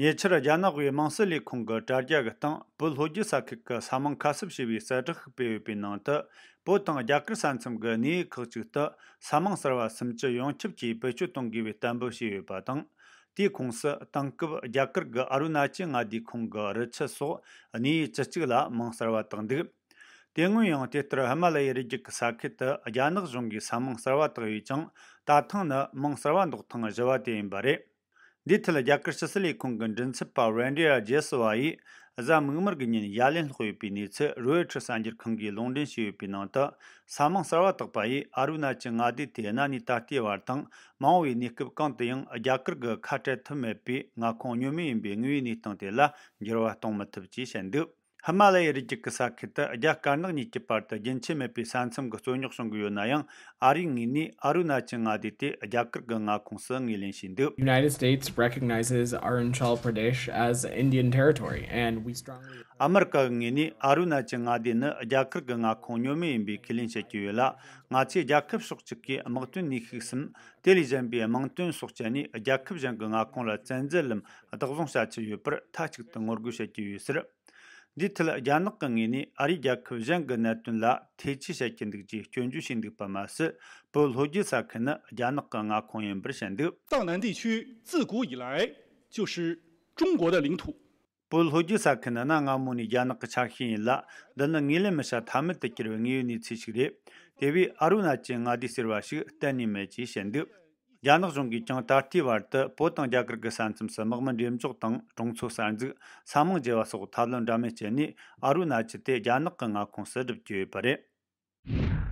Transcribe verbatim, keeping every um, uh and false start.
ཉེ་ཆར་རྒྱ་ནག་དབུས་དམངས་སྲིད་ལས་ཁུངས་ཀྱི་དྲ་རྒྱ་གི་སྟེང་བོད་ལྷོ་རྒྱུད་ས་ཁུལ་གྱི་ས་མིང་ཁ་གསབ་ཞེས་པའི་གསལ་བསྒྲགས་ཤིག་སྤེལ་ཡོད་པའི་ནང་དུ། བོད་དང་རྒྱ་གར་ས་མཚམས་ཀྱི་གནས་ཡུལ་ཁག་ཅིག་ཏུ་ས་མིང་གསར་བ་སུམ་ཅུ་ཡོངས་ཁྱབ་ཀྱིས་བེད་སྤྱོད་གཏོང་དགོས་པའི་གཏན་འབེབས་བྱས་ཡོད་པ་དང་། དེའི་ཁོངས་སུ་དེང་སྐབས་རྒྱ་གར་གྱི་ཨ་རུ་ན་ཅལ་མངའ་སྡེའི་ཁོངས་ཀྱི་རི་ཆུ་སོགས་གནས་ཡུལ་བཅུ་གཅིག་ལ་མིང་གསར་བ་བཏགས་འདུག་དེ་སྔོན་ཡང་དེ་ལྟར་ཧི་མ་ལ་ཡའི་རི་རྒྱུད་ཀྱི་ས་ཁུལ་དུ་རྒྱ་ནག་གཞུང་གིས་ས་མིང་གསར་བ་བཏགས་ཡོད་ཀྱང་། ད་ཐེངས་ནི་མིང་གསར་བ་འདོགས་ཐེངས་བཞི་བ་དེ་ཡིན་པ་རེད། འདིའི་ཐད་རྒྱ་གར་ཕྱི་སྲིད་ལས་ཁུངས་ཀྱི་མགྲིན་ཚབ་པ་ཝེན་ཌི་ཡ་ཇེ་སི་ཝ་ཡིས་གཟའ་མིག་དམར་གྱི་ཉིན་ཡ་ལན་སློག་ཡོད་པའི་གནས་ཚུལ་རོའི་ཊར་གསར་འགྱུར་ཁང་གིས་ལུང་འདྲེན་བྱས་ཡོད་པའི་ནང་དུ། ས་མིང་གསར་བ་བཏགས་པ་ཡིས་ཨ་རུ་ན་ཅལ་མངའ་སྡེ་དེ་གནའ་ནས་ད་ལྟའི་བར་དང་མ་འོངས་པའི་གནས་སྐབས་གང་དུ་ཡང་རྒྱ་གར་གྱིས་ཁ་བྲལ་ཐབས་མེད་པའི་མངའ་ཁོངས་གཉོས་མེད་ཡིན་པའི་དངོས་ཡོད་གནས་སྟངས་དེ་ལ་འགྱུར་བ་གཏོང་མི་ཐུབ་ཅེས་བཤད་འདུག་ཧི་མ་ལ་ཡའི་རི་རྒྱུད་ཀྱི་ས་ཁུལ་དུ་རྒྱ་དཀར་ནག་གཉིས་ཀྱི་བར་དུ་རྒྱུན་ཆད་མེད་པའི་ས་མཚམས་ཀྱི་རྩོད་རྙོག་བྱུང་གི་ཡོད་ན་ཡང་། ཨ་རིའི་ངོས་ནས་ཨ་རུ་ན་ཅལ་མངའ་སྡེ་དེ་རྒྱ་གར་གྱི་མངའ་ཁོངས་སུ་ངོས་ལེན་བྱས་འདུག The United States recognizes Arunachal Pradesh as Indian territory, and we strongly ཨ་མི་རི་ཀ་གི་ངོས་ནས་ཨ་རུ་ན་ཅལ་མངའ་སྡེ་ནི་རྒྱ་གར་གྱི་མངའ་ཁོངས་གཉོས་མེད་ཡིན་པའི་ཁས་ལེན་བྱེད་ཀྱི་ཡོད་ལ། ང་ཚོས་རྒྱལ་ཁབ་ཕྱོགས་གཅིག་གིས་དམག་དོན་ནུས་ཤུགས་སམ། དེ་ལས་གཞན་པའི་དམངས་དོན་སོགས་སྤྱད་ནས་རྒྱལ་ཁབ་གཞན་གྱི་མངའ་ཁོངས་ལ་བཙན་འཛུལ་ལམ་བདག་བཟུང་བྱ་ཆེད་ཡོད་པར་མཐའ་གཅིག་ཏུ་ངོ་རྒོལ་བྱེད་ཀྱི་ཡོད་ཟེར། འདིའི་ཐད་རྒྱ་ནག་གི་ངོས་ནས་ཨ་རིས་རྒྱལ་ཁབ་གཞན་གྱི་གནད་དོན་ལ་ཐེ་ཇུས་བྱེད་ཀྱི་འདུག་ཅེས་སྐྱོན་བརྗོད་བྱས་འདུག་པ་མ་ཟད། བོད་ལྷོ་རྒྱུད་ས་ཁུལ་ནི་རྒྱ་ནག་གི་མངའ་ཁོངས་ཡིན་པར་བཤད་འདུག 藏南地区自古以来就是中国的领土。 བོད་ལྷོ་རྒྱུད་ས་ཁུལ་ནི་གནའ་སྔ་མོ་ནས་རྒྱ་ནག་གི་ཆ་ཤས་ཡིན་ལ། འདི་ནི་ངོས་ལེན་མི་བྱ་ཐབས་མེད་དུ་གྱུར་བའི་དངོས་ཡོད་གནས་ཚུལ་ཞིག་རེད། དེ་བས་ཨ་རུ་ན་ཅལ་མངའ་སྡེ་ཟེར་བ་ཞིག་གཏན་ནས་མེད་ཅེས་བཤད་འདུག་རྒྱ་ནག་གཞུང་གིས་ཀྱང་ད་ལྟའི་བར་དུ་བོད་དང་རྒྱ་གར་གྱི་ས་མཚམས་སུ་དམག་མི་འགྲེམས་འཇོག་དང་གྲོང་ཚོ་གསར་འཛུགས། ས་མིང་བརྗེ་བ་སོགས་ཐབས་ལམ་འདྲ་མིན་སྤྱད་ནས་ཨ་རུ་ན་ཅལ་དེ་རྒྱ་ནག་གི་མངའ་ཁོངས་སུ་སྒྲུབ་ཀྱི་ཡོད་པ་རེད།